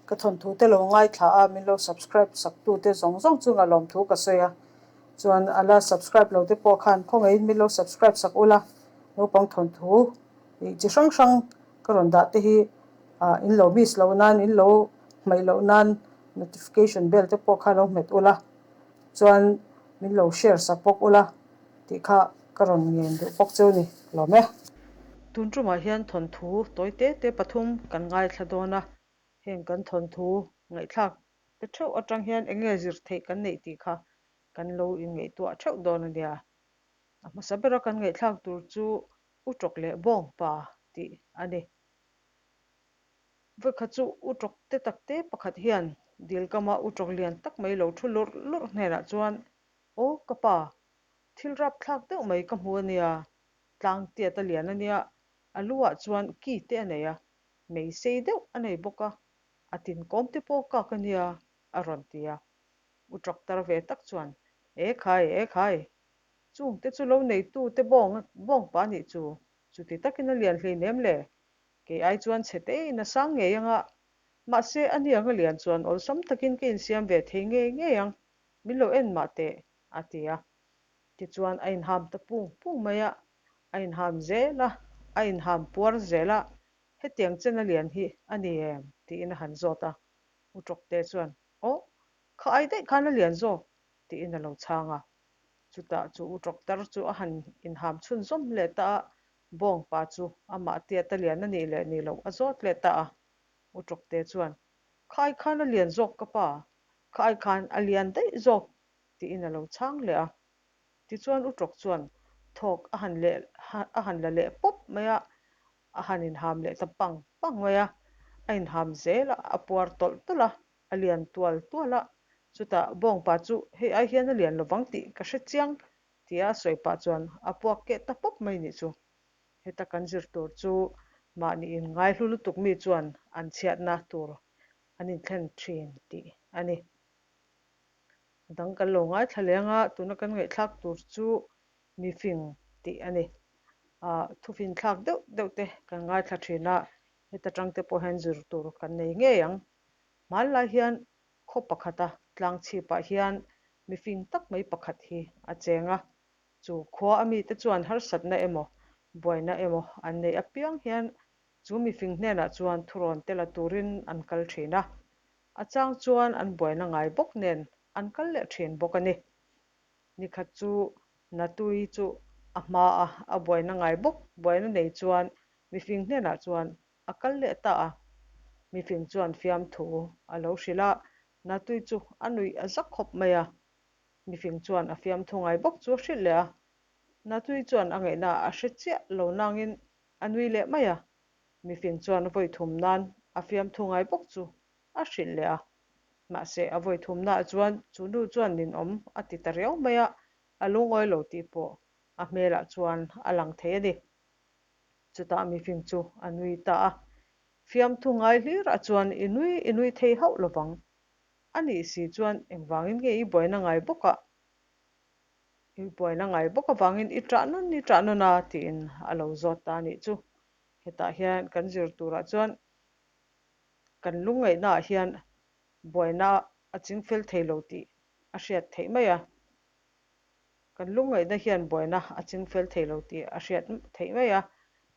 Ka thawnthu te lo ngaithla a, min lo subscribe sak tu te zawng zawng chunga lawmthu ka sawi a. Chuan a la subscribe lo te pawh khan khawngaihin min lo subscribe sak ula, naupang thawnthu ih chi hrang hrang ka rawn dah te hi ah in lo miss loh nan, in lo hmaih loh nan notification bell te pawh kha lo hmet ula, chuan min lo share sak bawk ula tih kha ka rawn ngen duh bawk cheu ni lawm e. Tun tumah hian thawnthu tawi te te pathum kan ngaithla dawn a, heng kan thawnthu ngaihthlak te theuh atang hian eng nge zir theih kan neih tih kha kan lo inngaihtuah theuh dawn a nia. A hmasa bera kan ngaihthlak tur chu U Tawk leh Bawng Pa tih a ni. Vawikhat chu U Tawk te tak te pakhat hian dil kama U Tawk lian tak mai lo thu lurh lurh hnenah chuan, Aw ka pa, thil rapthlak deuh mai ka hmu a nia, tlang tiat a lian a nia, a lu ah chuan ki te a nei a, mei sei deuh a nei bawk a, a tin kawm te pawh kak a nia, a rawn ti a. U Tawk tar ve tak chuan, E khai, e khai, chung te chu lo neitu te bawng bawng pa nih chu, chuti takin a lian hleinem le, kei ai chuan chhe tein a sang ngei ang a, mahse a niang a lian chuan awlsam takin ka insiam ve thei ngei ngei ang, min lo en mah teh, a ti a. Tichuan a inham ta pung pung mai a, a inham zel a, a inham puar zel a, hetiang chen a lian hi a ni em? tiin a han zawt a. U Tawkte chuan, Aw, kha ai daih khan a lian zawk, tiin a lo chhang a. Chutah chu U Tawktar chu a han inham chhunzawm leh ta a, Bawngpa chu amah tiat a lian a nih leh nih loh a zawt leh ta a. U Tawkte chuan, Kha ai khan a lian zawk ka pa, kha ai khan a lian daih zawk, tiin a lo chhang leh a. Tichuan U Tawk chuan thawk a han leh a han la leh pawp mai a, a han inham leh ta pang pang mai a. A inham zel a, a puar tawlh tawlh a, a lian tual tual a. Chutah Bawngpa chu hei ai hian a lian lovang tih ka hre chiang tia a sawi pah chuan a puak keh ta pawp mai nih chu. Heta kan zir tur chu mahni inngaihlu lutuk mi chuan an chhiatna tur an inthlen thin tih a ni. A dang kan lo ngaithla leng a, tuna kan ngaihthlak tur chu mifing tih a ni. Ah thufin thlak deuh deuh te kan ngaithla thin a, heta tang te pawh hian zir tur kan nei ngei ang. Hmanlai hian khaw pakhata tlang chhipah hian mifing tak mai pakhat hi a cheng a, chu khua a mite chuan harsatna emaw buaina emaw an neih apiang hian chu mifing hnenah chuan thurawn te la turin an kal thin a, a chang chuan an buaina ngai bawk nen an kal leh thin bawk a ni. Nikhat chu Natui chu a hma a, a buaina ngai bawk buaina nei chuan mifing hnenah chuan a kal leh ta a. Mifing chuan fiamthu a lo hrilh a, Natui chu a nuih a zak khawp mai a. Mifing chuan a fiamthu ngai bawk chu a hrilh leh a. Natui chuan a ngaihna a hre chiah lo nangin a nui leh mai a. Mifing chuan a vawi thum nan a fiamthu ngai bawk chu a hrilh leh a. Mahse a vawi thumnaah chuan chu nu chuan ninawm a ti ta riau mai a, a lungawi lo tih pawh a hmelah chuan a lang thei a ni. Chutah mifing chu a nui ta a, Fiamthu ngai hlirah chuan i nui i nui thei hauh lovang. A nih si chuan engvangin nge i buaina ngai bawk a? I buaina ngai bawk avangin i ṭah nawn i ṭah nawn a tiin a lo zawt ta a nih chu. Hetah hian kan zir turah chuan kan lungngaihnaah hian buaina a chingfel thei lo tih a hriat theih mai a. Kan lungngaihna hian buaina a chingfel thei lo tih a hriat theih mai a,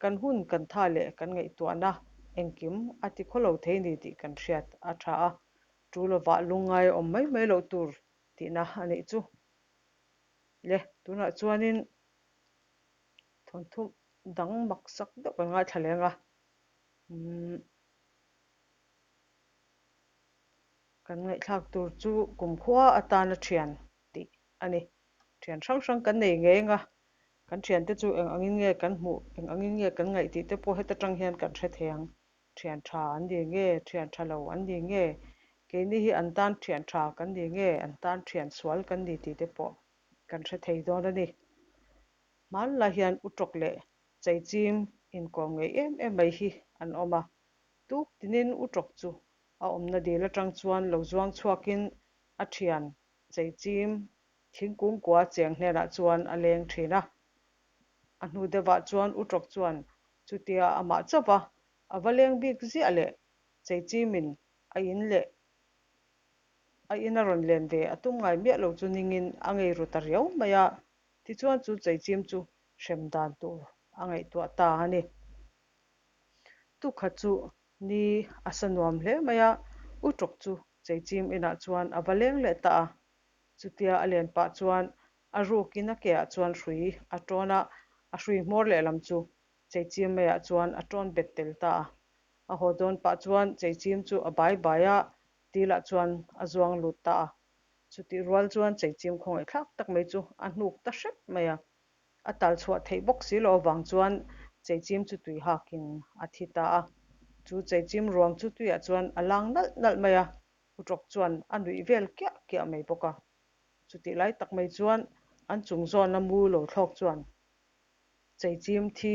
kan hun kan tha leh kan ngaihtuahna engkim a ti khaw lo thei ni tih kan hriat a tha a, tu lovah lungngai a awm mai mai loh tur tihna a nih chu. Le, tunah chuanin thawnthu dang maksak deuh kan ngaithla leng a, umm kan ngaihthlak tur chu kumkhua atana thian tih a ni. Thian hrang hrang kan nei ngei anga kan thiante chu eng angin nge kan hmuh, eng angin nge kan ngaih tih te pawh heta tang hian kan hre thei ang. Thian tha an ni nge, thian tha lo an ni nge, keini hi an tan thian tha kan ni nge, an tan thian sual kan ni tih te pawh kan hre thei dawn a ni. Hmanlai hian u tawk leh cheichim inkawm ngei em em mai hi an awm a, tuk tinin u tawk chu a awmna dil atang chuan lo zuang chhuakin a thian cheichim thingkung kua cheng hnenah chuan a leng thin a. A hnu deuhah chuan U Tawk chuan chutia amah chauh va a va leng bik ziah leh cheichimin A in leh a ina rawn len ve a tum ngai miah lo chu ningin a ngei ru ta riau mai a. Tichuan chu cheichim chu hrem dan tur a ngaihtuah ta a ni. Tukhat chu ni a sa nuam hle mai a, Uṭawk chu cheichim inah chuan a va leng leh ta a. Chutia a len pah chuan a rukin a keah chuan hrui a ṭawn a, a hrui hmawr lehlam chu cheichim maiah chuan a ṭawn bet tel ta a. A haw dawn pah chuan cheichim chu a bai bai a, tilah chuan a zuang lut ta a. Chutih rual chuan cheichim khawngaihthlak tak mai chu a hnuk ta hrep mai a. A tal chhuah theih bawk si loh avang chuan cheichim chu tui hakin a thi ta a. Chu cheichim ruang chu tuiah chuan a lang nalh nalh mai a, Uṭawk chuan a nuih vel kiah kiah mai bawk a. Chutih lai tak mai chuan an chung zawna mu lo thlawk chuan cheichim thi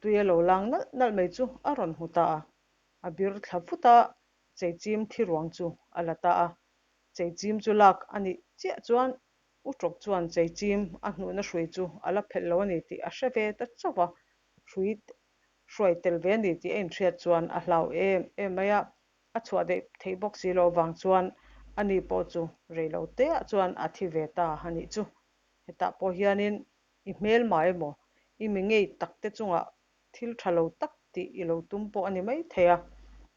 tuia lo lang nalh nalh mai chu a rawn hmu ta a. A bir thla vut a, cheichim thi ruang chu a la ta a. Cheichim chu lak a nih chiah chuan Uṭawk chuan cheichim a hnuhna hrui chu a la phelh lo a ni tih a hre ve ta chauh a, hrui hruai tel ve a ni tih a inhriat chuan a hlau em em mai a. A chhuah daih theih bawk si loh avang chuan ani pawh chu rei lo teah chuan a thi ve ta a nih chu. Hetah pawh hianin i hmelma emaw i mi ngei tak te chungah thil tha lo tak tih i lo tum pawh a ni mai thei a,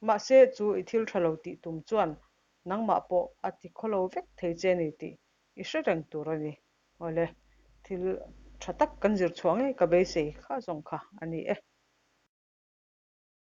mahse chu i thil tha lo tih tum chuan nangmah pawh a ti khawlo vek thei che a ni tih i hre reng tur a ni. Awle, thil tha tak kan zir chhuah ngei ka beisei kha zawng kha a ni e.